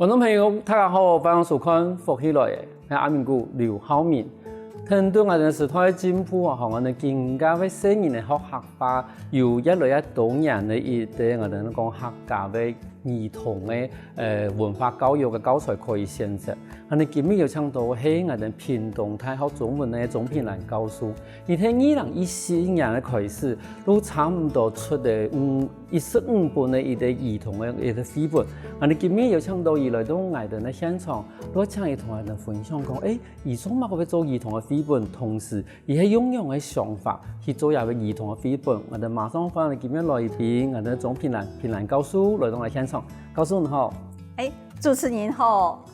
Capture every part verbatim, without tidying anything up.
觀眾朋友，大家好，歡迎收看《福氣來了》，𠊎阿明哥劉浩明。跈等𠊎等時代个進步啊，吼，𠊎等今下个細人仔學客話，有越來越多元个一個𠊎等講客家个兒童个，呃，文化教育个教材可以選擇。𠊎等今日有請到係𠊎等屏東大學中文个鍾品蘭教授，佢係二零一四年个開始，都差毋多出个，嗯， 一十五本个一個兒童个一個繪本。𠊎等今日有請到佢來到𠊎等个現場，來請佢同𠊎等分享講，誒，佢做麼个會做兒童个繪本，同時佢係用仰个想法去做這個兒童个繪本。𠊎等馬上歡迎今日來賓，𠊎等鍾品蘭，品蘭教授來到𠊎現場。教授你好。誒，主持人好，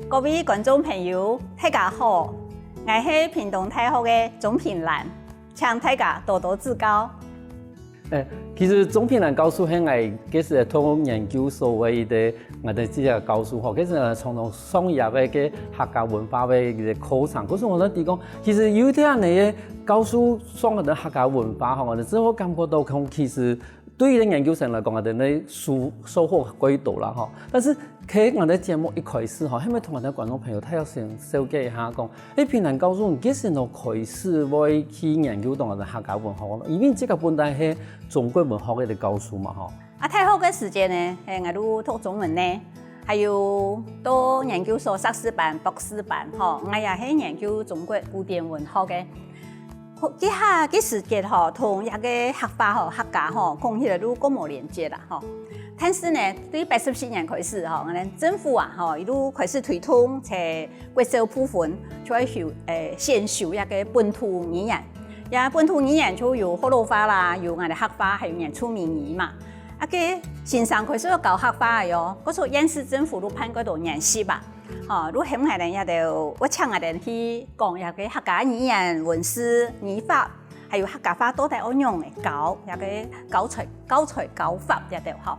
各位觀眾朋友，大家好，𠊎係屏東大學个鍾品蘭，請大家多多指教。 誒，其實鍾品蘭教授係𠊎該時讀研究所个一個，𠊎等這個教授吼，該時呢，常常上佢个該客家文化个一個課程。可是𠊎等知講，其實有這樣个教授上𠊎等客家文化吼，𠊎等之後感覺到講，其實對於研究生來講，𠊎等个收，收穫較多啦吼。但是 其實𠊎等節目一開始吼，係毋係同𠊎等觀眾朋友大約先紹介一下，講，誒，品蘭教授，你幾時開始會去研究到𠊎等客家文學呢？因為這個本來係中國文學个教授嘛，吼。啊，大學个時節呢，誒，𠊎都讀中文呢，還有到研究所碩士班、博士班，吼，𠊎也係研究中國古典文學个。 該下該時節吼，同這個客話吼、客家吼，講起來都較無連結啦吼。但是呢，對八十四年開始吼，𠊎等政府啊吼，佢都開始推動在國小部分，就愛修，誒，先修這個本土語言。這本土語言就有學老話啦，有𠊎等客話，還有原住民語嘛。啊，該先生開始教客話个喲，故所縣市政府都辦過多研習啊。 吼，就喊𠊎等這兜，會請𠊎等去講這個客家語言、文字、語法，還有客家話到底愛仰仔教，這個教材、教材教法這兜吼。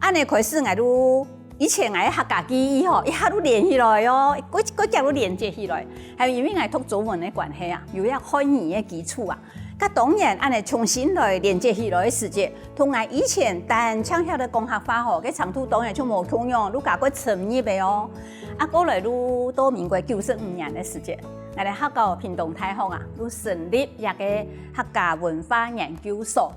恁仔開始𠊎就，以前𠊎个客家記憶吼，一下就連起來哦，過，過遽就連接起來。還有因為𠊎讀中文个關係啊，有這漢語个基礎啊， 該當然，恁仔重新來連接起來个時節，同𠊎以前單淨曉得講客話吼，該程度當然就無共樣，就加過深入个哦。啊，過來就到民國九十五年个時節，𠊎等學校屏東大學啊，就成立一個客家文化研究所。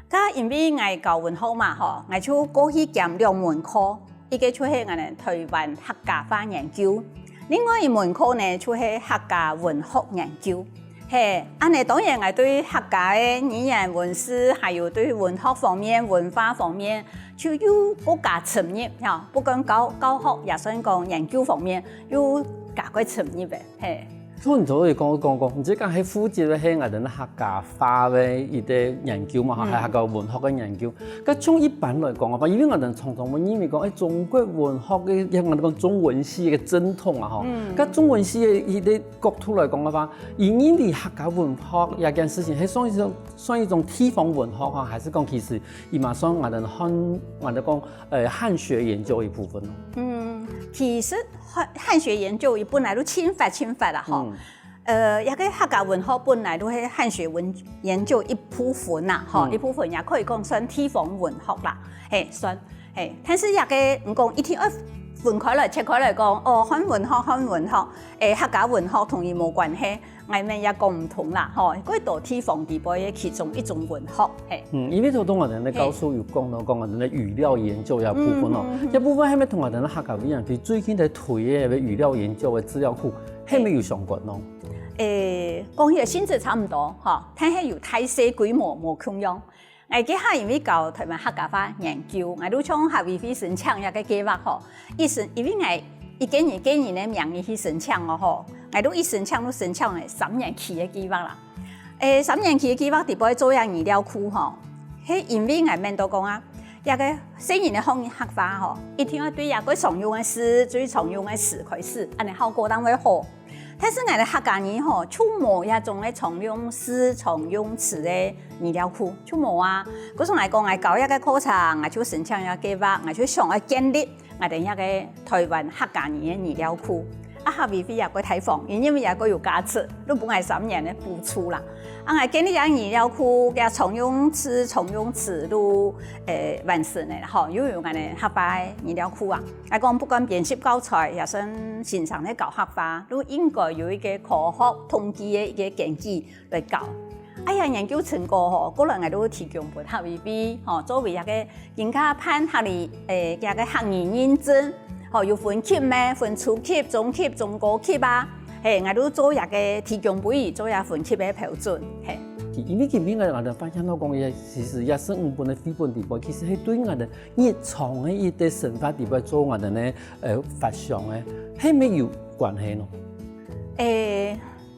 該因為𠊎教文學嘛吼，𠊎就過去兼兩門課， 一個就係𠊎等臺灣客家話研究，另外一門課呢就係客家文學研究。係，恁仔當然𠊎對客家个語言文字，還有對文學方面、文化方面，就又過加深入，吼，不管教，教學也算講研究方面又加過深入个，係。 所以你就會講講講，你這個係負責个係𠊎等客家話个一個研究嘛，吼，嗯。還有客家文學个研究。該從一般來講啊，因為𠊎等常常會認為講，誒，中國文學个，像𠊎等講中文系个正統啊，吼。嗯。該中文系个一個角度來講个話，佢認為客家文學這件事情，係算一種，算一種地方文學啊，還是講其實佢嘛算𠊎等漢，𠊎等講，呃，漢學研究一部分呢？嗯，其實 漢，漢學研究佢本來就盡闊盡闊啦，吼。嗯。呃，這個客家文學本來就係漢學文研究一部分啦，吼，嗯。一部分也可以講算地方文學啦，係，算，係。但是這個，你講一定愛分開來、切開來講，哦，漢文學、漢文學，誒，客家文學同佢無關係， 𠊎乜也講毋通啦，吼，過多地方裡背个其中一種文學，係。嗯，因為頭先𠊎等个教授有講到講𠊎等个語料研究這部分哦，嗯，嗯，嗯。這部分係毋係同𠊎等个客家委員會最近在推个語料研究个資料庫，係毋係有相關哦？誒，講起來性質差毋多，吼，但係有大細規模無共樣。 𠊎該下因為教臺灣客家話研究，𠊎就像客委會申請這個計畫吼，一申，因為𠊎一個人個人个名義去申請哦吼，𠊎就一申請就申請了三年期个計畫啦。誒，三年期个計畫裡背做這語料庫吼，係因為𠊎愐到講啊，這個細人仔學客話吼，一定愛對這個常用个字、最常用个詞開始，恁仔效果正會好。 但是𠊎等客家人吼，就無這種个常用字、常用詞个語料庫，就無啊。故所𠊎講，𠊎教這個課程，𠊎就申請這個計畫，𠊎就想愛建立𠊎等這個臺灣客家人个語料庫。啊，客委會也過大方，因為也過有價值，就分𠊎三年个補助啦。啊，𠊎建立這語料庫，這常用詞、常用詞都，誒，完成个吼，又有𠊎个客話語料庫啊。𠊎講不管編輯教材，也算先生个教客話，都應該有一個科學統計个一個根據來教。哎呀，研究成果吼，過來𠊎都提供分客委會吼，作為一個人家辦客語，誒，這個客語認證，吼，有分級咩？分初級、中級、中高級啊。嘿，𠊎都做一個提供分佢做一個分級个標準，嘿。因為今日𠊎，𠊎發現到講，也其實也十五本个繪本底背，其實係對𠊎个日常个一個生活底背做𠊎个呢，呃，發想个，係無有關係咯？誒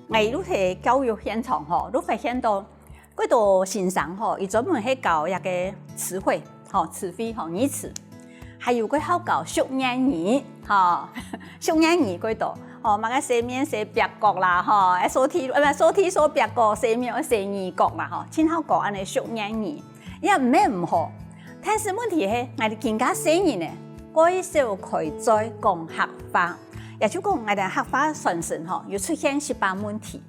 ，𠊎都係教育現場吼，都發現到，幾多先生吼，佢專門係教一個詞彙，吼，詞彙吼，語詞。還有佢好教俗諺語，吼，俗諺語幾多，吼，麼个洗面洗壁角啦，吼，愛掃地，呃，掃地掃壁角，洗面愛洗耳角啦，吼，盡好教恁呢俗諺語，也毋係毋好。但是問題係，𠊎等今下細人呢，較少開嘴講客話，也就講𠊎等客話傳承吼，有出現一寡問題。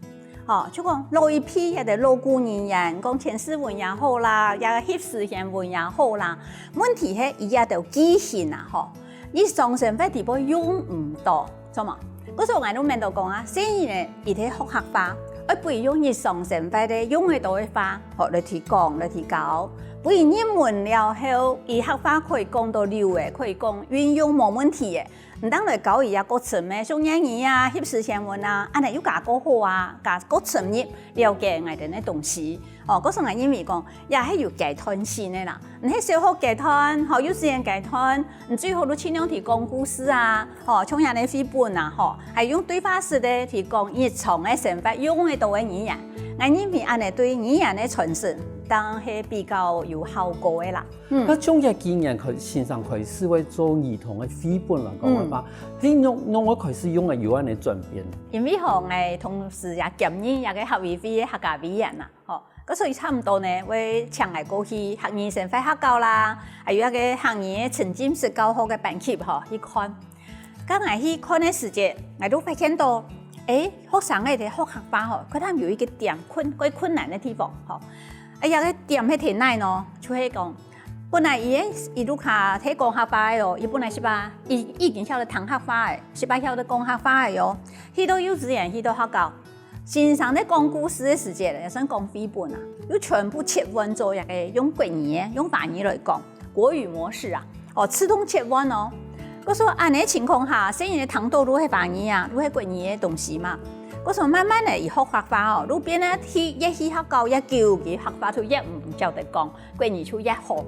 吼，就講老一輩這兜老古人言，講千字文也好啦，也習字賢文也好啦，問題係佢這兜句型啊，吼，日常生活底背用毋到，著無？故所𠊎都愐到講啊，細人仔佢兜學客話，愛分佢用日常生活个用得到个話，吼，來去講，來去教。分佢入門了後，佢客話可以講到溜个，可以講運用無問題个。 毋單來教佢這國情个俗諺語啊、習字賢文啊，恁呢又加較好啊，加較深入了解𠊎兜个東西。哦，故所𠊎認為講，也係有階段性个啦。毋係小學階段，吼，幼稚園階段，你最好都盡量提供故事啊，吼，像恁呢繪本啊，吼，還用對話式个提供日常个生活用得到个語言。𠊎認為恁呢對語言个傳承，當係比較有效果个啦。 嗯。該從這幾年開，先生開始會做兒童个繪本來講个話，嗯。係仰，仰會開始用个有恁呢轉變？因為吼，𠊎同時也兼任這個客委會个客家委員啦，吼，該所以差毋多呢，會請𠊎過去客語生活學校啦，還有該個客語个沉浸式教學个班級吼，去看。該𠊎去看个時節，𠊎都發現到，誒，學生仔在學客話吼，佢等有一個點困，較困難个地方吼。哎呀，該點係在哪呢？就係講， 本來佢个，佢都較會講客話个哦，佢本來係吧，佢已經曉得聽客話个，係吧，曉得講客話个哦。去到幼稚園，去到學校，先生在講故事个時節，也算講繪本啊，又全部切換做一個用國語个，用華語來講，國語模式啊，哦，自動切換哦。故所恁呢情況下，細人仔聽到都係華語啊，都係國語个東西嘛。故所慢慢个，佢學客話哦，都變得去，越去學校越久，佢客話就越毋曉得講。 國語就越好。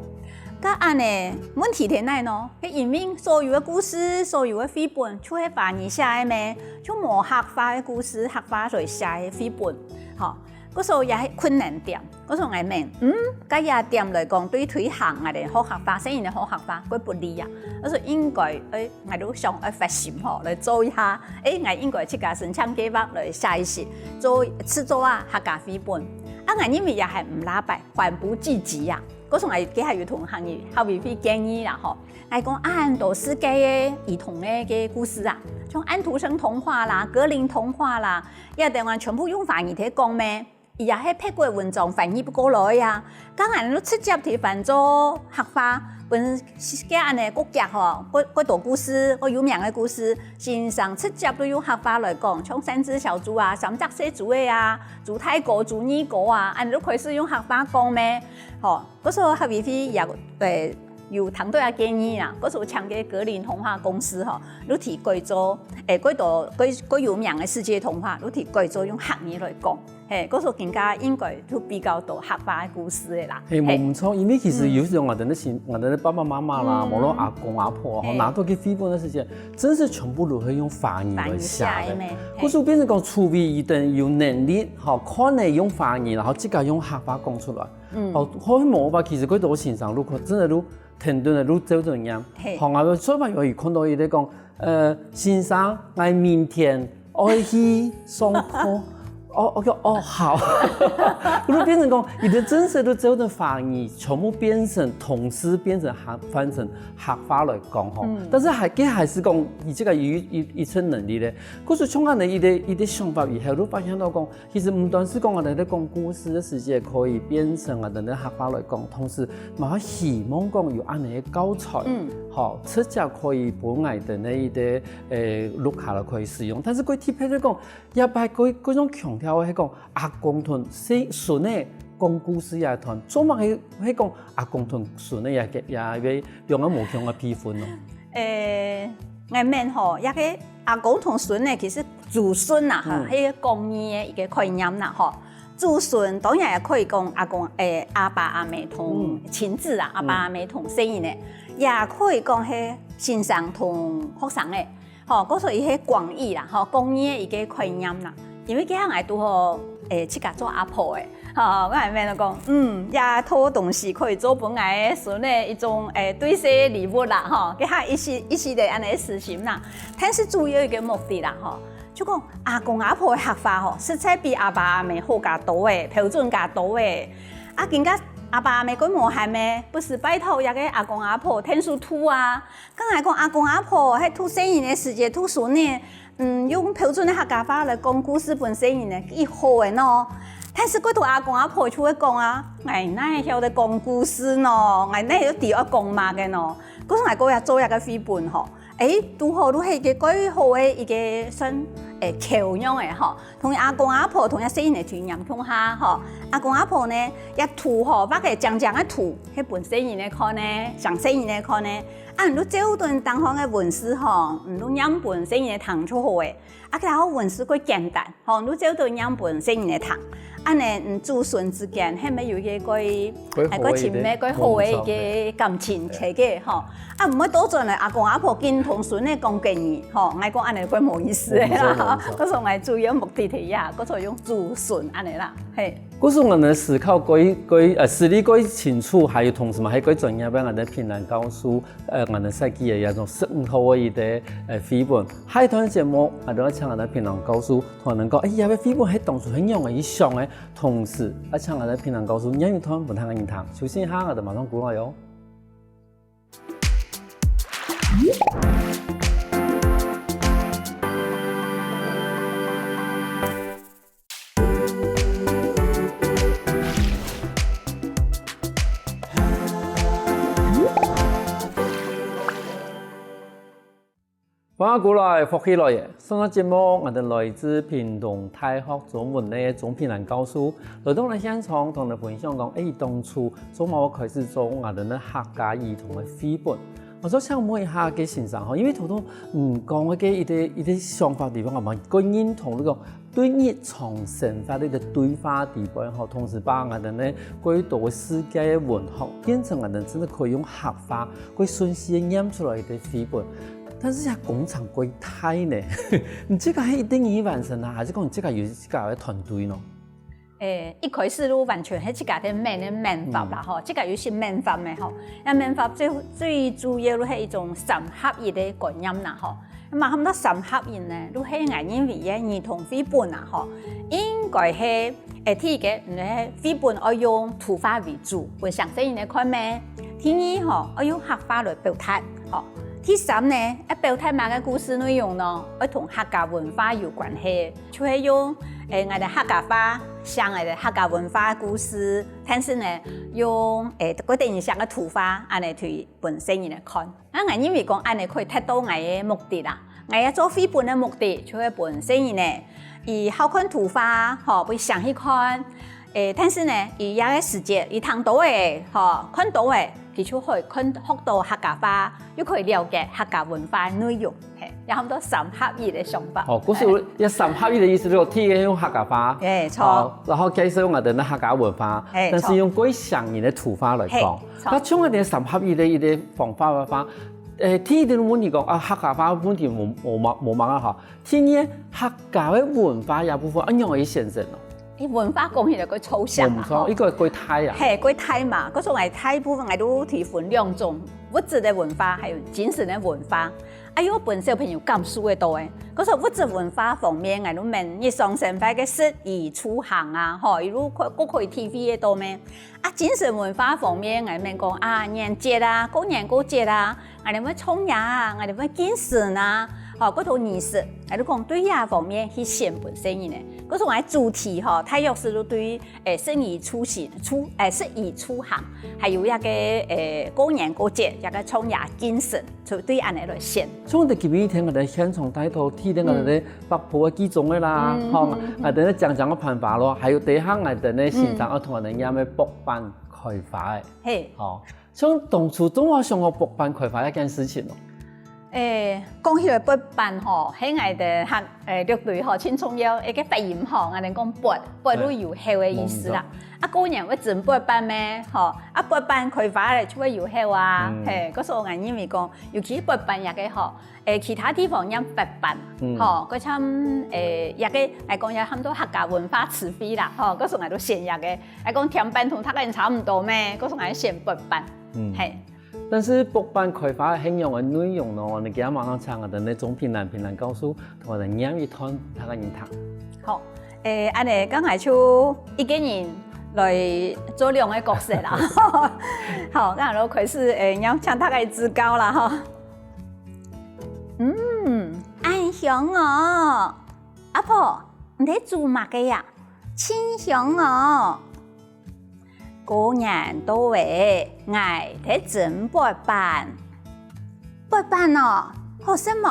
該恁呢，問題在哪呢？係因為所有个故事、所有个繪本，就係華語寫个咩？就無客話个故事、客話來寫个繪本，吼。故所也係困難點。故所𠊎問，嗯，該這點來講，對推行𠊎兜學客話、細人仔學客話，較不利啊。故所應該，誒，𠊎都想愛發心吼，來做一下，誒，𠊎應該自家申請計畫來寫一些，做，製作啊，客家繪本。啊，𠊎認為也還毋罅擺， 緩不濟急啊。故所𠊎該下有同客委，客委會建議啦吼，𠊎講恁多世界个兒童个个故事啊，像安徒生童話啦、格林童話啦，這兜啊全部用華語在講咩？佢也係別國文章翻譯毋過來啊。該𠊎兜直接提翻做客話，分該恁呢國家吼，國，國多故事，國有名个故事，先生直接都用客話來講，像三隻小豬啊、三隻細豬仔啊、豬大哥、豬二哥啊，恁呢都開始用客話講咩？吼， 故所客委會也，誒，有聽到這建議啦，故所請个格林童話公司吼，就提改做，誒，改到，改，改有名个世界童話，就提改做用客語來講。嘿，故所今下應該就比較多客話个故事个啦。嘿，嘿。無毋著，因為其實有時候𠊎兜个先，𠊎兜个爸爸媽媽啦，嗯。無論阿公阿婆吼，嘿。拿到去繪本个時節，真係全部都係用華語來寫个。華語寫个咩？嘿。故所變成講，除非佢等有能力，吼，看得用華語，然後自家用客話講出來。 嗯。哦，好無話，其實佢兜先生就看，真个就停頓个就走轉樣。嘿。好，𠊎个做法有看到佢在講，呃，先生，𠊎明天愛去上課。哦，OK，哦，好。就變成講，佢个正式就照等華語全部變成，同時變成客，翻成客話來講吼。嗯。但是還，佢還是講，佢這个有一，一層能力咧。可是像恁樣一个，一个想法以後，就發現到講，其實毋單是講𠊎等在講故事个時節可以變成𠊎等个客話來講，同時嘛希望講有恁樣个教材，嗯。吼，直接可以分𠊎等个一个，誒，錄下來可以使用。但是佢特別來講， 這擺佢，佢種強調个係講阿公同細，孫仔講故事這一段，做麼个係講阿公同孫仔這个，這个兩个無共个地方呢？誒，𠊎問吼，這个阿公同孫仔其實祖孫啊，哈，嗯。係廣義个一个概念啦，吼。祖孫當然也可以講阿公，誒，阿爸阿姆同，嗯。親子啊，阿爸阿姆同細人仔，嗯。也可以講係先生同學生仔。 吼，故所以係廣義啦，吼，廣義个一个概念啦。因為今下𠊎堵好，誒，自家做阿婆个，吼，𠊎還問講，嗯，這套東西可以做分𠊎个孫仔一種，誒，對細个禮物啦，吼，今下一時，一時个恁樣个事情啦。但是主要一个目的啦，吼，就講阿公阿婆个客話吼，實在比阿爸阿姆好加多誒，標準加多誒。啊，今下阿爸阿姆過無閒咩，不時拜託這个阿公阿婆𢯭手渡啊， 該𠊎講阿公阿婆，係渡細人个時節，渡孫仔，嗯，用標準个客家話來講故事分細人仔，幾好个喏。但是過多阿公阿婆就會講啊，𠊎哪會曉得講故事喏，𠊎哪會曉得愛講麼个喏。故所𠊎過也做一个繪本吼，誒，堵好就係一个蓋好个一个算，誒，橋樣个吼。 同阿公阿婆同這細人仔就黏共下吼。阿公阿婆呢，這圖吼，畫个靚靚个圖，係分細人仔看呢，像細人仔看呢。啊，你就照等頂項个文字吼，你就念分細人仔聽就好誒。啊，然後文字較簡單，吼，你就照等念分細人仔聽。恁樣，嗯，祖孫之間，係毋係有一个較，較好个一个，較親密、較好个一个感情在該吼。啊，毋會倒轉來，阿公阿婆緊同孫仔講國語，吼，𠊎講恁樣較無意思个啦。無錯，無錯。故所𠊎主要目的係呀，故所用祖孫恁樣啦，嘿。故所𠊎等思考較，較，呃，思慮較清楚，還有同時嘛，還較專業个𠊎等平南教授，呃，𠊎等設計个這種十五號个一个，呃，繪本。下一段節目，𠊎等愛請𠊎等平南教授，同𠊎等講，哎，這个繪本係當初係仰仔去想个，同時，愛請𠊎等平南教授念一段分大家人聽。休息一下，𠊎等馬上過來哦。 歡迎過來，福氣來了！上个節目，𠊎等來自屏東大學中文系个鍾品南教授，來到𠊎等現場，同𠊎等分享講，誒，當初做麼个開始做𠊎等个客家兒童个繪本。𠊎想請問一下該先生吼，因為頭頭，嗯，講个一个，一个想法地方，𠊎蠻認同，就講 對日常生活个一个對話底背吼，同時把𠊎等呢，過多个世界个文學，變成𠊎等真个可以用客話，過順序个念出來个繪本。但是這工程過大呢，你這个係一定人完成啊，還是講你這个有自家个團隊呢？誒，一開始就完全係自家个mind，mind法啦吼，自家有一个mind法个吼，該mind法最，最主要就係一種三合一个概念啦吼。 嘛喊到三合一呢，就係𠊎認為个兒童繪本啊吼，應該係，誒，第一个，嗯，係繪本愛用圖畫為主，分細細人仔看咩。第二吼，愛用客話來表達，吼。第三呢，愛表達麼个故事內容呢？愛同客家文化有關係，就係用，誒，𠊎等客家話，寫𠊎等客家文化个故事，但是呢，用，誒，較得人惜个圖畫，恁樣去分細人仔看。 啊，𠊎認為講恁樣可以達到𠊎个目的啦。𠊎个做繪本个目的，就係分細人仔，佢好看圖畫，吼，會想去看。誒，但是呢，佢這个時節，佢聽到个，吼，看到个，佢就可以看，學到客家話，又可以了解客家文化个內容，嘿，這喊做三合一个想法。哦，故所這三合一个意思，就係第一个用客家話，誒，著。好，然後介紹𠊎等个客家文化，誒，但是用較細人仔个圖畫來講。著。 該像恁樣三合一个一个方法个話，誒，第一个問題講啊，客家話問題無，無麼，無麼个吼。第二，客家个文化這部分，啊，仰仔去選擇呢？誒，文化講起來較抽象啦，吼。無錯，一个較大啊。嘿，較大嘛，故所𠊎大部分𠊎都提分兩種，物質个文化，還有精神个文化。啊，又分小朋友感受个多誒。故所物質文化方面，𠊎就問日常生活个食衣住行啊，吼，一路可，過可以體會得到咩？啊，精神文化方面，𠊎問講啊，年節啊，過年過節啊，𠊎兜會唱歌啊，𠊎兜會敬神啊，吼，過多儀式，𠊎就講對這方面去選分細人仔。故所𠊎主題吼，大約係就對，誒，食衣住行，住，誒，食衣住行，還有這個，誒，過年過節，這個唱歌敬神。 就對恁仔來選。像在今晡日𠊎兜現場帶到，提到𠊎兜个北埔个祭祖个啦，吼，𠊎兜个講講个辦法咯，還有等一下𠊎兜个先生愛同𠊎兜唸个北班開花个，嘿，吼，像當初做麼个想到北班開花這件事情咯？誒，講起來北班吼，係𠊎兜客，誒，六堆吼，盡重要一個發音吼，𠊎兜講北，北就有好个意思啦。啊，過年會整北班咩？吼，啊，北班開花咧就會有好啊，嘿，故所𠊎認為講， 尤其北班這個吼，誒，其他地方念北班，吼，該像，誒，這個來講也喊做客家文化詞彙啦，吼，故所𠊎就選這個，來講甜粄同大家人差毋多咩，故所𠊎選北班，嘿。但是北班開花係仰般个內容呢？你今日馬上請𠊎兜个鍾品蘭，品蘭教授同𠊎兜唸一段，大家人聽。好，誒，恁仔，剛才就一個人來做兩個角色啦。好，該就開始，誒，要請大家指教啦，吼。 嗯，恁香哦！阿婆，你在煮麼个呀？盡香哦！過年到咧，𠊎在整北班。北班哦，好食無？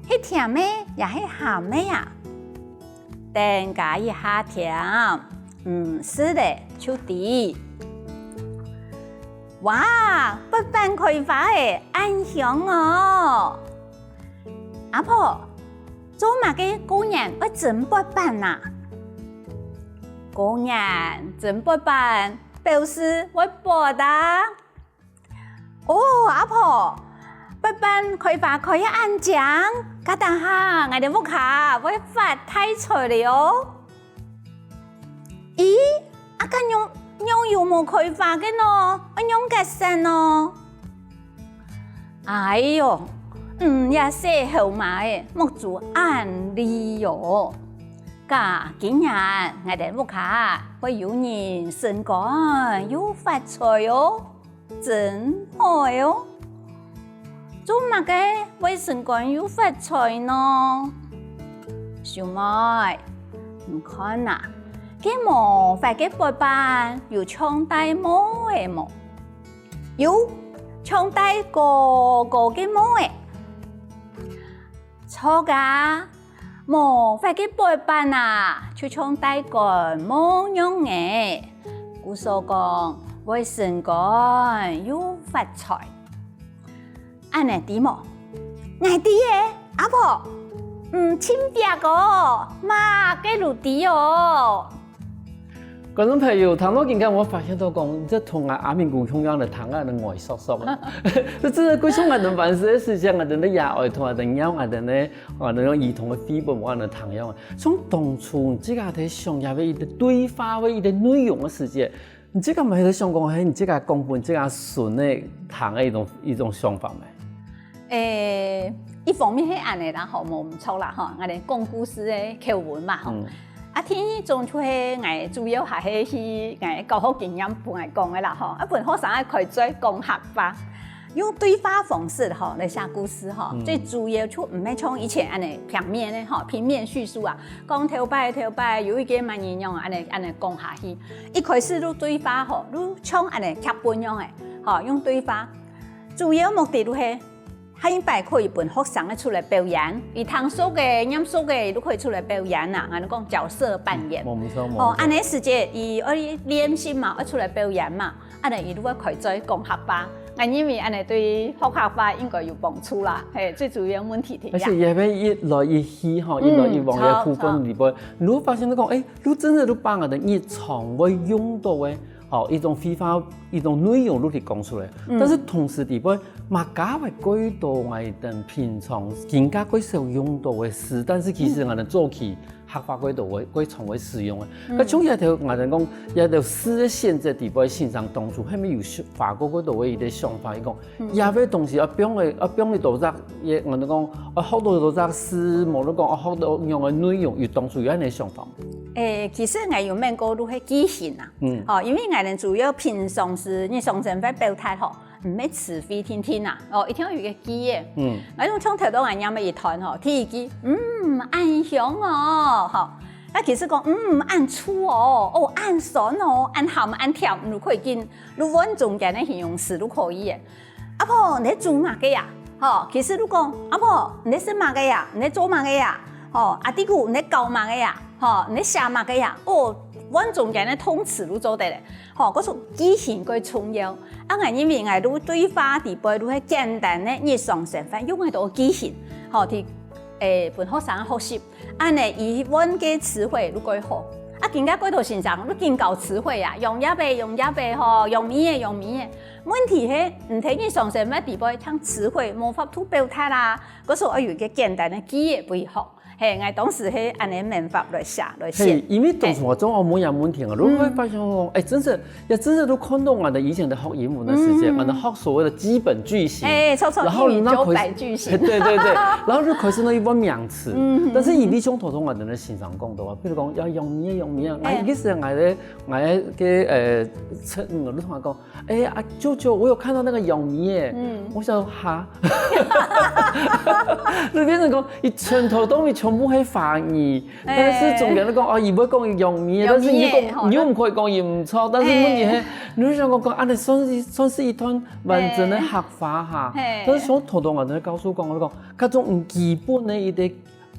係甜个也係鹹个呀？ 等加一下甜，毋試咧就知。哇，北班開花咧，恁香哦！阿婆，做麼个過年愛整北班啊？過年整北班，表示會發達啊！ 哦，阿婆，北班開花開啊恁靚，該等下𠊎兜屋下會發大財了哦。咦，啊該仰，仰又無開花个呢？愛仰結煞呢？哎喲，你這細猴嫲仔，目珠恁利哦！該今年𠊎兜屋下會有人升官又發財哦！ 真好哦！做麼个會升官又發財呢？秀妹，你看啊，該無花个北班有像戴帽仔無？有，像戴高高个帽仔。著啊！ 無花个北班啊，就像戴官帽樣仔，故所講會升官又發財。恁仔知無？𠊎知咧，阿婆，毋盡白哦，麼个都知哦。 觀眾朋友，聽到今下，𠊎發現到講，這同𠊎阿明牯共樣个聽啊，恁呆縮縮个。這真个，過去𠊎兜辦事个時節，𠊎兜也愛同𠊎兜仰，𠊎兜呢，𠊎兜用兒童个繪本，𠊎兜聽樣。像當初你自家在想這个一個對話个一個內容个時節，你自家毋係在想講，係你自家講分自家孫仔聽个一種，一種想法咩？ 誒，一方面係恁仔啦，吼，無毋著啦，吼，𠊎兜講故事个口吻嘛，吼。啊，第二種就係𠊎主要還係去𠊎教學經驗分𠊎講个啦，吼，啊，分學生愛開嘴講客話，用對話方式，吼，來寫故事，吼，最主要就毋係像以前恁仔平面个，吼，平面敘述啊，講頭擺頭擺有一個麼人樣，恁仔恁仔講下去，一開始就對話，吼，就像恁仔劇本樣仔，吼，用對話。 主要目的就係下一擺可以分學生仔出來表演，佢聽熟个、唸熟个，佢就可以出來表演啊。𠊎兜講角色扮演。無毋著，無毋著。哦，恁仔時節，佢愛練習嘛，愛出來表演嘛，恁仔佢就會開嘴講客話。𠊎認為恁仔對學客話應該有幫助啦，嘿，最主要問題係這。而且也會一來一去吼，一來一往个部分裡背，你會發現到講，誒，就真个就把𠊎兜日常會用到个 吼，一種對話，一種內容就去講出來。但是同時裡背，麼个會蓋多𠊎兜平常更加蓋少用到个詞，但是其實𠊎兜早期客話過多个，過常个使用个。該像這條𠊎等講，這條字个選擇底背先生當初係毋係有花過過多个一個想法，佢講，這個東西愛放个，愛放个多隻，也𠊎等講，愛學到多隻字，無論講愛學到仰个內容，有當初有恁樣个想法無？誒，其實𠊎有問過，就係句型啊，嗯，吼，因為𠊎等主要平常時日常生活表達吼， 毋係詞彙定定啊，哦，一定愛有一個句仔。嗯，𠊎用像頭到𠊎念个一段吼，第一句，嗯，恁香哦，吼。該其實講，嗯，恁臭哦，哦，恁酸哦，恁鹹，恁甜，你可以揀，你換中間个形容詞都可以个。阿婆，你在做麼个呀？吼，其實你講，阿婆，你在食麼个呀？你在做麼个呀？吼，阿弟牯，你在搞麼个呀？吼，你在寫麼个呀？哦，換中間个動詞都做得了。 吼，故所句型蓋重要。啊，𠊎認為𠊎就對話底背就係簡單个日常生活用个多句型，吼，去，誒，分學生學習。恁樣佢換个詞彙就蓋好。啊，今下蓋多先生就緊教詞彙啊，用這個，用這個吼，用乜个，用乜个。問題係，毋在日常生活底背，像詞彙無法度表達啊，故所愛有一個簡單个句仔分佢學。 嘿，𠊎當時係恁樣問法來寫，來寫。嘿，因為當初𠊎做學問个問題啊，就會發現講，誒，真實，也真實都看到𠊎等以前在學英文个時節，𠊎等學所謂的基本句型，誒，綽綽然後呢，一語九百句型。嘿，對對對，然後就開始呢一般名詞，但是因為像頭頭𠊎等个先生講到啊，譬如講要用乜个用乜个，啊，一個時間𠊎咧，𠊎个，呃，趁，嗯，就同佢講， 哎，啊，舅舅，我有看到那個用乜个。嗯，我想哈，就變成講，佢從頭到尾全部係華語，但是中間你講啊，佢會講用乜个，但是你講你又毋可以講佢毋著，但是問題係，你就想講講，啊，你算是算是一段完整个客話哈。但是從頭到尾，𠊎就告訴講，我講，該種基本个一個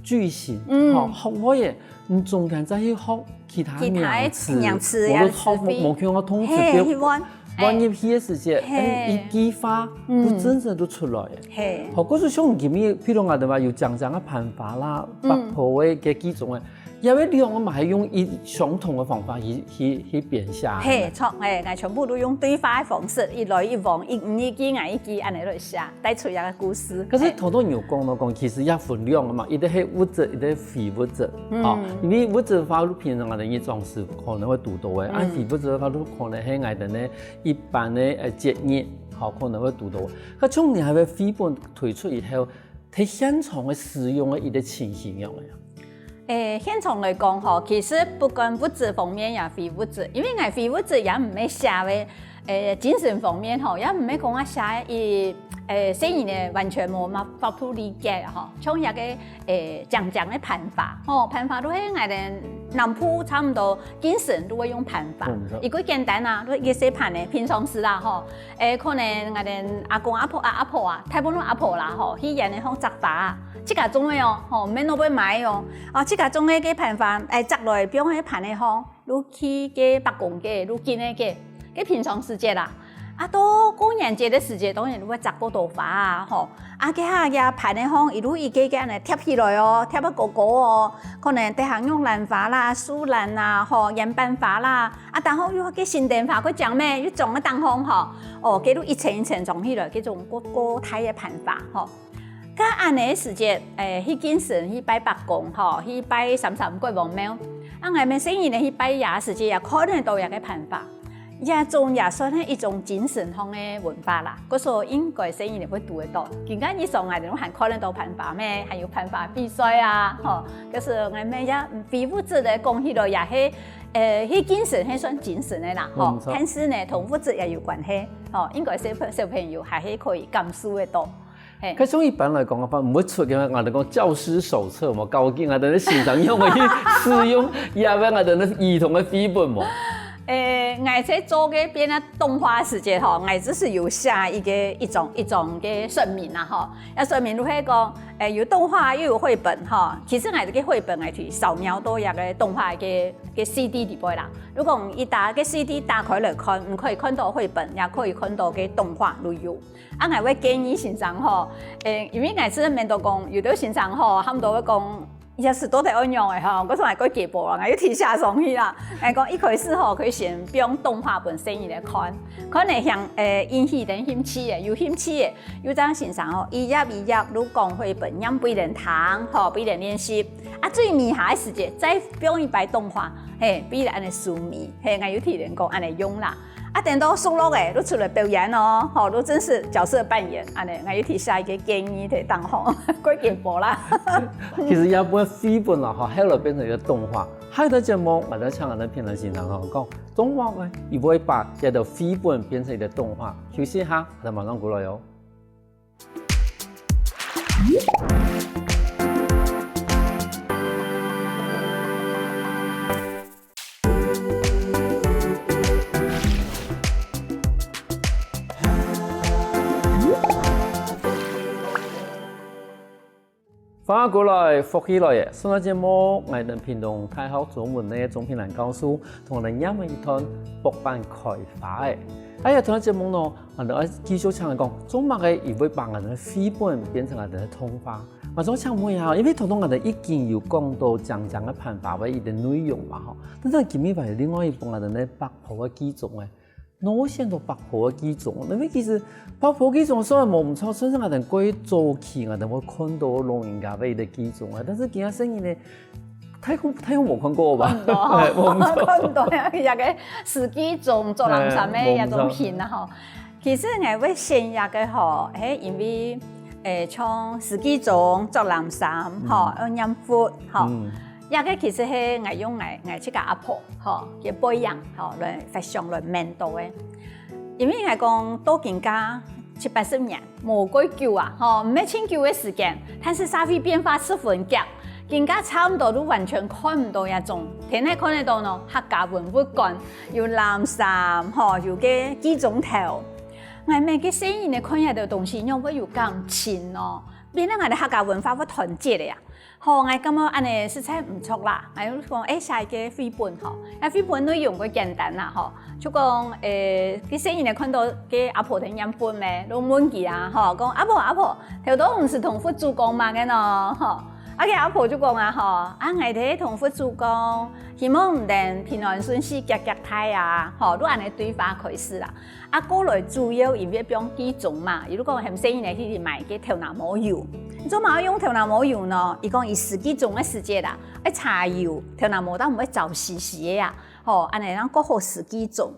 句型，吼，學會个，你中間再去學其他名詞，名詞，無論學無無共个動詞，嘿，去換。 換入去个時節，哎，一句話，就真正就出來了。嘿，好，故所像今日，譬如講，對吧？有講講个辦法啦，北部个个幾種个，也有兩个嘛，還用一相同个方法去去去編寫。嘿，著，哎，𠊎全部都用對話个方式，一來一往，一你一句，𠊎一句，恁樣來寫，帶出一個故事。可是頭頭你有講到講，其實也分兩个嘛，一個係物質，一個係非物質。 哦，因為物質个話，平常𠊎等日常時可能會堵到个，啊，非物質个話，可能係𠊎等个一般个呃節日，吼，可能會堵到个。該像你這個繪本推出以後，在現場个使用个一個情形仰仔啊？誒，現場來講吼，其實不管物質方面也非物質，因為𠊎非物質也毋係寫个 誒，精神方面吼，也毋係講啊寫一，誒，細人仔完全無法度理解吼。像這個，誒，講講个辦法吼，辦法就係𠊎等南部差毋多精神都會用辦法，一個簡單啊，就一個細盤个，平常時啦吼，誒，可能𠊎等阿公阿婆啊，阿婆啊，大部分阿婆啦吼，去園仔項摘花啊，自家種个哦，吼，毋係外背買个哦，啊，自家種个个辦法，誒，摘來放在盤仔項。 就去該伯公該，就緊个該，該平常時節啦。啊，到過年節个時節，當然就會摘過多花啊，吼。啊，該下个盤仔項，一路一個個恁樣貼起來哦，貼到高高哦。可能底下用蘭花啦、樹蘭啦，吼，圓瓣花啦，啊，頂項又該新丁花，該靚咩，又種个頂項吼，哦，該就一層一層種起來，該種過過大个盤花，吼。 該恁樣个時節，誒，去敬神，去拜伯公吼，去拜三山國王廟。啊，𠊎兜細人仔去拜爺个時節，也看得到這個辦法。這種也算係一種精神上个文化啦。故所應該細人仔會堵得到。今下日常𠊎兜還看得到辦法咩？還有辦法比賽啊，吼。故所𠊎兜也非物質个講起來也係，誒，去敬神係算精神个啦，吼。但是呢，同物質也有關係，吼。應該小朋小朋友還係可以感受得到。 該像一般來講个話，毋會出个，𠊎兜講教師手冊嘛，教佢𠊎兜个先生仰仔去使用這個𠊎兜个兒童个繪本嘛。誒，𠊎在做該片个動畫个時節吼，𠊎就係有寫一個一種一種个說明啦吼。這說明就係講，誒，有動畫又有繪本吼，其實𠊎這個繪本𠊎去掃描到這個動畫个个CD底背啦。如果你打个CD打開來看，你可以看到繪本，也可以看到个動畫都有。 啊，𠊎會建議先生吼，誒，因為𠊎係面對講，有兜先生吼，差毋多會講，也係到底愛仰仔吼，𠊎想𠊎過幾步啦，𠊎又提寫上去啦。𠊎講一開始吼，可以先放動畫分細人仔看，看會興，誒，引起佢興趣个，有興趣个，有張先生吼，一頁一頁，如講繪本，念分佢等聽，吼，分佢等練習。啊，最尾下个時節，再放一擺動畫，嘿，分佢等恁樣書面，嘿，𠊎有提佢等講恁樣用啦。 啊，等到熟絡个，就出來表演哦，吼，就正式角色扮演，恁樣，𠊎有提下一個建議，提當好，過健步啦。其實這本繪本啦，吼，後來變成一個動畫。下一個節目，𠊎再請𠊎个評論先生吼，講動畫呢，佢會把這個繪本變成一個動畫。休息一下，𠊎馬上過來哦。 歡迎過來，福氣來了！上个節目，𠊎等屏東大學中文系鍾品蘭教授同𠊎等念了一段《博班開花》个。哎呀，這段節目呢，𠊎等愛繼續請佢講，做麼个佢會把𠊎等个繪本變成𠊎等个動畫。𠊎想請問一下，因為頭先𠊎等已經有講到講講个《攀花》个一個內容嘛吼，但是今日還有另外一本𠊎等个《八婆个記蹤》个， 哪會選到八婆个記蹤，因為其實八婆記蹤雖然無毋著，算係𠊎等過早期𠊎等會看到老人家个一個記蹤啊，但是今下細人呢，大概大概無看過吧？看到，無毋著，看到呀，這個死記蹤、捉冷衫个這種型啊吼。其實𠊎會選這個吼，係因為誒像死記蹤、捉冷衫吼，愛念佛吼，這個其實係𠊎用𠊎𠊎自家阿婆吼个背影吼來發想來面到个。 因為𠊎講到今下七八十年，無幾久啊，吼，毋係盡久个時間，但是社會變化十分遽，今下差毋多都完全看毋到這種。現在看得到呢，客家文物館有冷衫，吼，有个記蹤頭。𠊎每个細人仔看這兜東西，仰會有感情哦，變成𠊎个客家文化會團結个呀。 吼，𠊎感覺恁仔實在毋著啦。𠊎就講，誒，寫一個繪本吼，該繪本內容較簡單啦吼，就講，誒，該細人仔看到該阿婆在念佛咩，就問佢啊，吼，講阿婆阿婆，頭到毋係同佛祖講麼个呢？吼，啊該阿婆就講啊，吼，啊𠊎在同佛祖講，希望你等平安順序，遽遽大啊，吼，就恁仔對話開始啦。 啊過來主要因為放記蹤嘛，佢就講喊細人仔去買該頭那毛油。做麼个愛用頭那毛油呢？佢講佢死記蹤个時節啊，愛搽油，頭那毛當毋會燥死死个啊，吼，恁仔正較好死記蹤。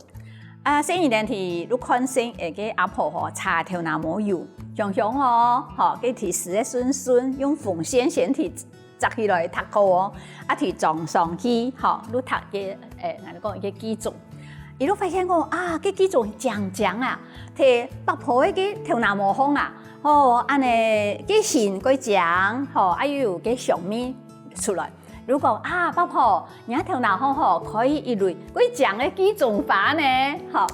啊細人仔就看細人仔个阿婆吼，搽頭那毛油，香香哦，吼，該提絲个順順，用紅線先提 摘起來綴好哦，啊提裝上去，吼，就綴該，誒，𠊎講該記蹤。佢就發現講啊，該記蹤靚靚啊，在八婆个該頭那毛項啊，吼，恁仔該形蓋靚，吼，啊又有該香味出來。就講啊，八婆，若頭那項吼，可以一類蓋靚个記蹤花呢，吼，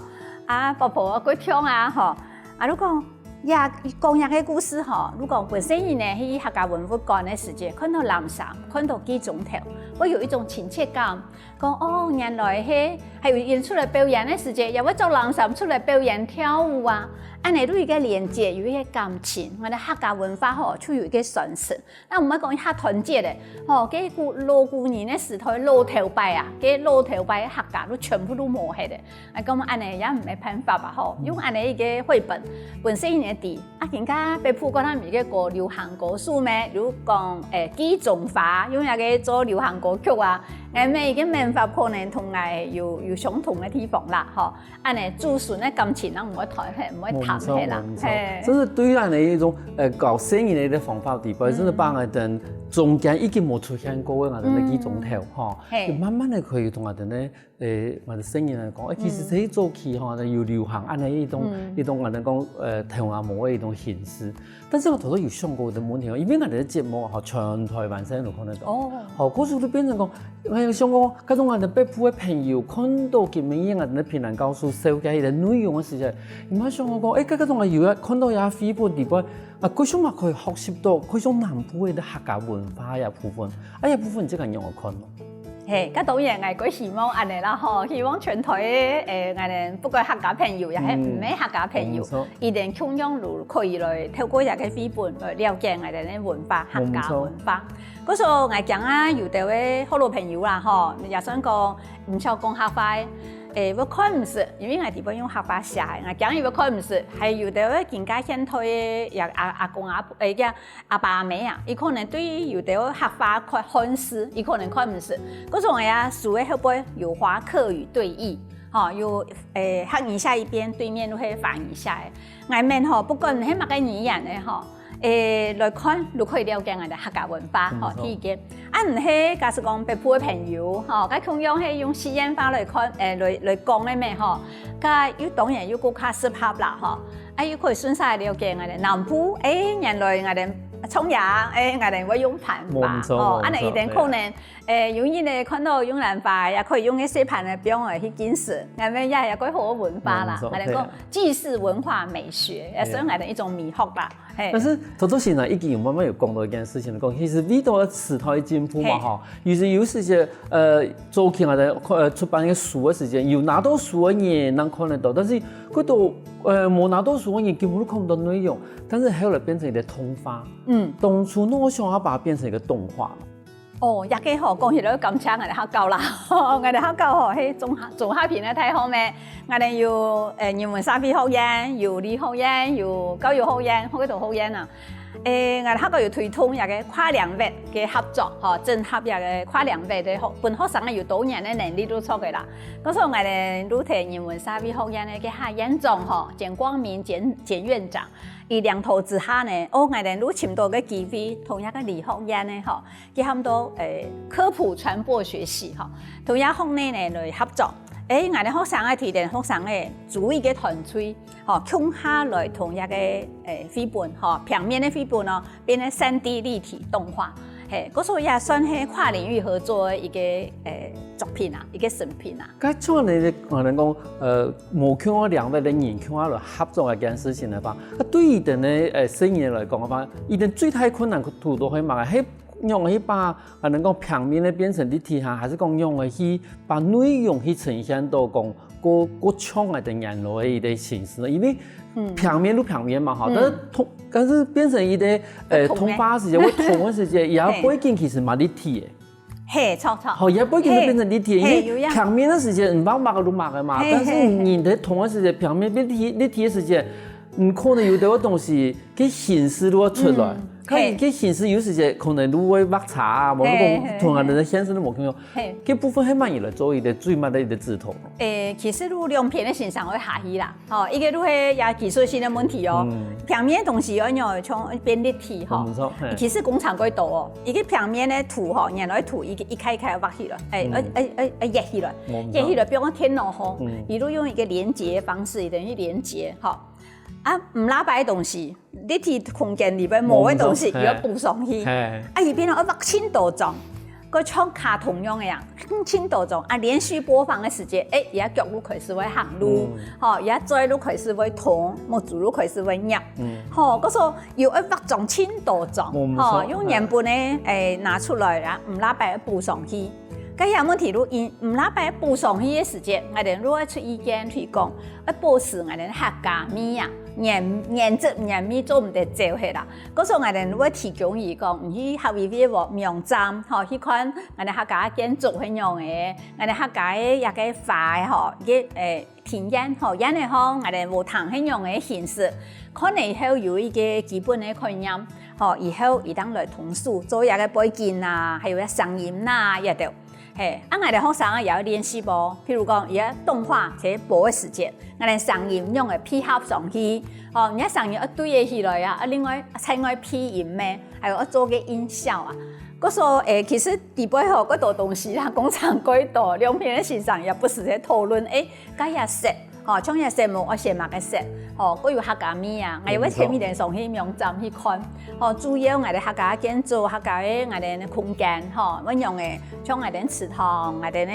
啊八婆蓋暢啊，吼，啊就講 這講這個故事吼，就講本身人呢去客家文物館个時節，看到冷衫，看到記蹤頭，會有一種親切感。講哦，原來係，還有佢出來表演个時節，也會著冷衫出來表演跳舞啊。恁仔有一個連結，有一個感情，𠊎等客家文化吼，就有一個傳承。 該毋好講較團結个，吼，該古老古人个時代，老頭擺啊，該老頭擺个客家都全部都無忒个。啊，講恁仔也毋係辦法吧，吼，用恁仔一個繪本，本身一個底，啊，人家北部嗰下一個歌流行歌手咩，就講誒，記蹤花，用這個做流行歌曲啊，誒，每一個文化可能同𠊎有有相同个地方啦，吼。 恁仔祖孫个感情，人毋會斷忒，毋會淡忒啦。係，這係對𠊎等一種呃教細人个一個方法，底背，真係把𠊎等中間已經無出現過个𠊎等个記蹤頭，吼，就慢慢个可以同𠊎等个呃𠊎等細人來講，誒，其實這一早期吼，有流行恁仔一種一種𠊎等講呃頭那毛个一種形式。 但是𠊎頭先有想過一個問題哦，因為𠊎等个節目吼，全台灣細人都看得到。哦，好，故所就變成講，𠊎有想過，該種𠊎等北部个朋友看到今晡日𠊎等个平安教授紹介个內容个時節，佢嘛想過講，誒，該該種啊有啊，看到這繪本底背，啊，該種嘛可以學習到，該種南部个客家文化个部分，啊，這部分你自家仰般看咯？嘿，該當然𠊎个希望恁樣啦吼，希望全台个，誒，𠊎等不管客家朋友，也係毋係客家朋友，嗯，無錯。佢等共樣都可以來透過這個繪本來了解𠊎等个文化，客家文化。無錯。故所𠊎驚啊，有兜个學老朋友啦吼，也算講毋曉講客話，誒，會看毋識，因為𠊎底背用客話寫个，𠊎驚佢會看毋識，還有兜个更加現代个，也阿，阿公阿婆，誒，个 阿爸阿姆啊，佢可能對於有兜客話看，漢字，佢可能看毋識。故所𠊎啊，書个後背有華客語對譯，吼，有，誒，客語寫一遍，對面就係華語寫个。𠊎等吼，不管係麼个語言个吼，誒，來看，都可以了解𠊎等客家文化，吼，無錯。第一個。啊，毋係，假使講北部个朋友，吼，該共樣係用四縣話來看，誒，來，來講个咩，吼，該又當然又更加適合啦，吼。 啊，又可以順續了解𠊎等南部，誒，原來𠊎等長野，誒，𠊎等會用番話，無錯，吼，無錯，恁樣佢等可能，誒，有人呢看到用南話，也可以用該細盤个表來去認識，𠊎等也，也過好文化啦，無錯，𠊎等講，係啊。既是文化美學，也算𠊎等一種美學啦，嘿。但是，頭頭先呢，已經有慢慢有講到一件事情，講其實為著時代个進步嘛，嘿。吼， 有時，有時節，呃，做起來个，呃，出版个書个時間，有拿到書个人能看得到，但是，過多，呃，無拿到書个人根本都看毋到內容，但是後來變成一個動畫。嗯。當初哪會想要把它變成一個動畫？哦，這個吼，講起來感謝𠊎等學校啦，𠊎等學校吼，係中下，中下品个大學咩，𠊎等有，呃，人文社會學院，有理學院，有教育學院，好幾多學院啊。 誒，𠊎等學校有推動這個跨領域个合作，吼，整合這個跨領域个學，分學生有多元个能力都出來啦。故所𠊎等就在人文社會學院个該下院長，吼，簡光明簡，簡院長，佢領導之下呢，哦，𠊎等就尋到个機會，同這個理學院个，吼，佢喊做，誒，科普傳播學系，吼，同這學系呢來合作。誒，𠊎等學生个提點，學生个組一個團隊， 吼，共下來同這個，誒，繪本，吼，平面个繪本哦，變成三D立體動畫。嘿，故所也算係跨領域合作个一個，誒，作品啊，一個成品啊。該像你，可能講，呃，無共个領域个人共下來合作一件事情个話，該對於佢等个，誒，生意來講个話，佢等最大困難度都會嘛，係仰般去把，可能講平面个變成立體哈，還是講仰般去把內容去呈現到講 過，過像𠊎等原來个一個形式呢？因為平面就平面嘛，吼，嗯。但是動，但是變成一個，呃，動畫个時節，會動个時節，佢个背景其實嘛立體个。嘿，著，著。吼，佢个背景就變成立體个，嘿，因為平面个時節，你畫麼个就麼个嘛，嘿，但是你在動个時節，平面變立體，立體个時節，你可能有兜个東西，个形式就會出來。嗯，嘿。該，該形式有時節可能就會畫差啊，無，嘿，嘿，同𠊎等个現實都無共樣。嘿。該部分係麼人來做一個最尾个一個指導？ 誒，其實就兩片个先生會下去啦，吼，一個就係這技術性个問題哦。嗯。平面个東西愛仰像變立體吼，嗯，無錯，嘿。其實工程過多哦，一個平面个圖吼，原來圖一個一塊一塊畫起來，誒，嗯。愛，愛，愛，愛壓起來，無錯。壓起來，比如講電腦吼，嗯。佢就用一個連接个方式，等於連接，吼。啊，毋拉擺个東西， 立體空間裡背無个東西，無錯，佢愛補上去。嘿。啊，佢變到愛畫盡多張，个像卡通樣个啊，盡多張啊，連續播放个時節，誒，佢个腳就開始會行路，嗯。吼，佢个嘴就開始會動，目珠就開始會捏，嗯。吼，故所又愛畫張盡多張，無，無錯，吼，用原本个，嘿。誒，拿出來啊，毋拉擺補上去。 該樣問題就因，毋拉擺補上去个時節，𠊎等就愛出意見去講，愛保持𠊎等客家味啊，原，原汁原味做毋得走忒啦。故所𠊎等就愛提供佢講，你去客委會个網站，吼，去看𠊎等客家建築係仰个，𠊎等客家个這個花个吼，个，誒， 庭院吼，然後𠊎等禾埕係仰个形式，看了以後有一個基本个概念，吼，以後佢當來動手做這個背景啊，還有這聲音啊，這兜。嘿，啊，𠊎等學生啊也愛練習哦，譬如講，佢个動畫在播个時節，𠊎等聲音仰个配合上去，吼，你个聲音愛對得起來啊，啊，另外，另外配音咩，還有愛做個音效啊。故所，誒，其實底背吼，過多東西啦，工程過多，兩片个先生也不時在討論，誒， 該這色，吼，像這色目愛選麼个色，吼，過有客家味啊，𠊎也會前面點上去網站去看，吼，主要𠊎等客家建築、客家个𠊎等空間，吼，仰般个，像𠊎等祠堂、𠊎等个，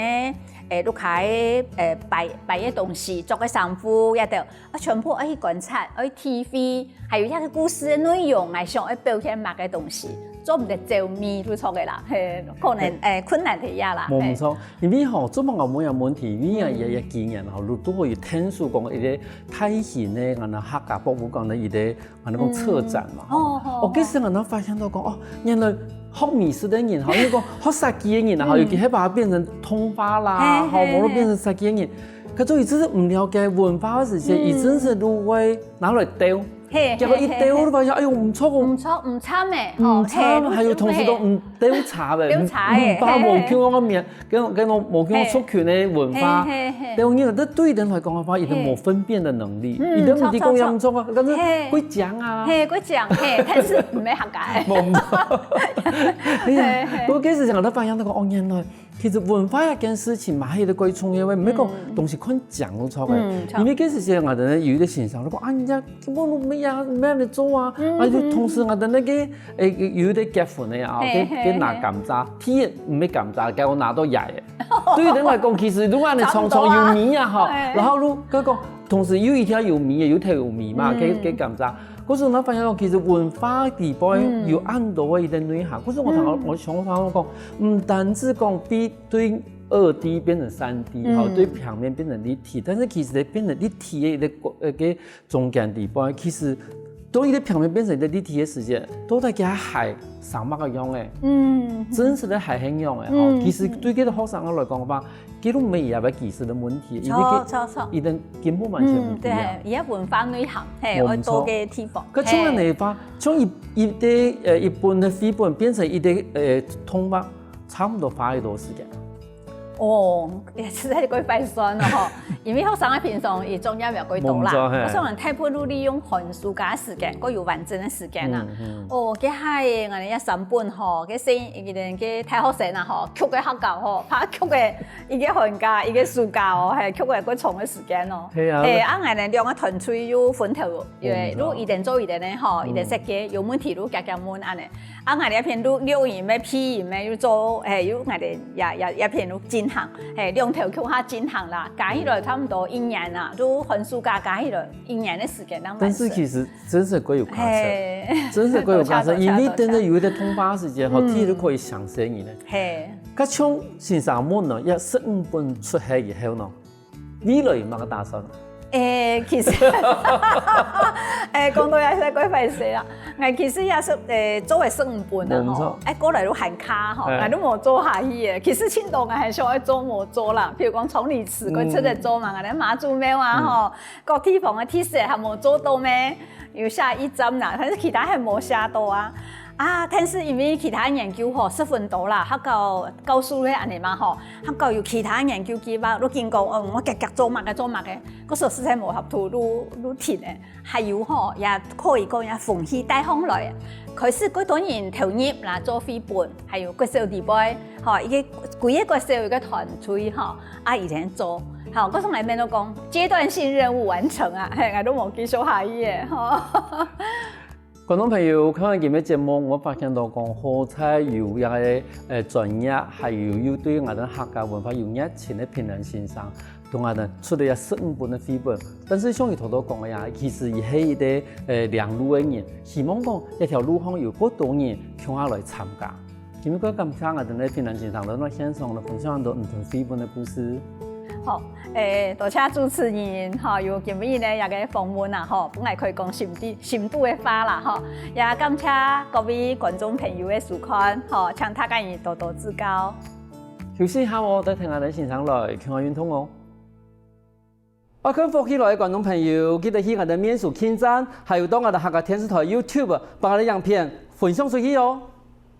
誒，屋下个誒擺擺个東西，著个衫褲，這兜，啊，全部愛去觀察，愛去體會，還有這个故事个內容，𠊎想愛表現麼个東西，做毋得走迷就著个啦，嘿，可能誒困難个呀啦，嘿。無毋著，因為吼，做麼个問這問題，因為也也經驗吼，如果有聽說講一個大型个，𠊎等客家博物館个一個 𠊎等講策展嘛，吼。哦，哦，哦，該時𠊎等發現到講，哦，原來學美術个人，吼，因為講學設計个人啊，吼，尤其係把它變成通發啦，吼，嘿，嘿，無論變成設計个人，可是佢真係毋了解文化个時節，佢真係就會拿來丟。嘿，結果一丟，嘿，嘿，嘿。你發現，哎喲，毋著哦。毋著，毋參欸，毋參，哦，嘿，還有同時都毋丟茶咧，丟茶欸，毋，毋，把無共樣个面， 跟，跟無共族群个文化，嘿，嘿，嘿。對，因為這對佢等來講个話，佢等無分辨个能力，嗯，佢等毋知講著，著，著。仰般啊，但是嘿。會講啊。嘿，會講，嘿，但是毋係客家个。無毋著。哎呀，嘿，嘿。不過該時想，𠊎發現到講，哦，原來其實文化這件事情嘛，係一個最重要个，毋係講東西看靚就著个。嗯，著。因為該時想，𠊎等有一個先生，佢講，啊，人家 根本都毋係啊，毋係恁樣做啊。嗯，啊，就同時𠊎等該個，誒，有一個結婚个啊，嘿，嘿，該，該拿甘蔗，嘿。皮个毋係甘蔗，結果拿到䀴个。對佢等來講，其實就恁樣長長有味啊，吼。差不多啊。嘿。然後就，佢講，同時又一條有味个，又頭有味嘛，嗯。該，該甘蔗。可是𠊎發現講，其實文化裡背有恁多个一個內涵。嗯。可是𠊎頭，嗯。𠊎想法講，毋單止講比對二D變成三D，吼，嗯。對平面變成立體，但是其實變成立體个一個過，呃，个 中間裡背，其實當佢个平面變成一個立體个時節，到底佢个鞋生麼个樣仔？嗯。真實个鞋係仰仔吼。嗯，其實對該個學生來講个話，佢都毋係佢个技術个問題，因為佢，著，著，著。佢个根本完全毋一樣。嗯，對，佢个文化內涵，嘿，無毋著。愛到个地方。該像恁樣个話，嘿。像一，一個，呃，一本个繪本變成一個，呃，動畫，差不多花幾多時間？ 哦，也實在係過快算了吼。因為學生个平常佢作業也過多啦，無毋著，嘿。學生大部分都利用寒暑假个時間，過有完整个時間啦。嗯，嗯。哦，該下个，𠊎等這三本吼，該細，佢等个大學生啊吼，逐个學校吼，排逐个一個寒假、一個暑假哦，嘿，逐个過長个時間哦。係啊。嘿，啊，𠊎等兩個團隊又分頭，因為無毋著。就佢等做佢等个吼，嗯。佢等設計，有問題就遽遽問恁樣。 啊，𠊎這片就錄音个、配音个又做，嘿，又𠊎等這，這，這片就進行，嘿，兩頭共下進行啦，加起來差不多一年啦，就寒暑假加起來一年个時間正完成。但是其實真係過有價值，嘿。真係過有價值，多謝，多謝，因為真的有一個動畫時間吼，嗯。其實可以想生意呢。嘿。該像先生問呢，這十五本出來以後呢， 未來有麼个打算？誒，其實，誒，講到這實在過壞勢啦。𠊎其實也係，誒，做个十五本啊，無毋著。吼，誒，過來就喊卡吼，哎。𠊎都無做下去誒。其實盡多𠊎還想愛做無做啦，譬如講從你此過出來做嘛，嗯。𠊎等媽祖廟啊，嗯。吼，各地方个特色還無做到咩？有寫一站啦，但是其他還無寫到啊。 啊，但是因為其他研究吼，十分多啦，學校教授个恁樣嘛吼，學校有其他研究計畫，都經過，嗯，𠊎遽遽做麼个做麼个，故所實在無合度，都，都停誒。還有吼，也可以講也風氣帶上來，開始幾多人投入啦做繪本，還有國小裡背，吼，一個，幾個國小一個團隊吼，啊，以前做，吼，故所𠊎面都講階段性任務完成啊，嘿，𠊎都無繼續下去誒，吼。 觀眾朋友，看完今日節目，𠊎發現到講，好在有這個，呃，專業，還有又對𠊎等客家文化有熱情个平南先生，同𠊎等出了這十五本个繪本。但是像佢頭頭講个呀，其實佢係一個，呃，領路个人，希望講這條路項有更多人共下來參加。 今日過感謝𠊎等个平南先生來到現場來分享恁多毋同繪本个故事。好，誒，多謝主持人，吼，有今日呢這個訪問啊，吼，本來可以講心底，心肚个話啦，吼，也感謝各位觀眾朋友个收看，吼，請大家多多指教。休息一下哦，再聽𠊎等先生來，共下運動哦。 愛看福氣來个觀眾朋友，記得去𠊎等面書網站，還有到𠊎等客家電視台YouTube，幫𠊎等影片分享出去哦。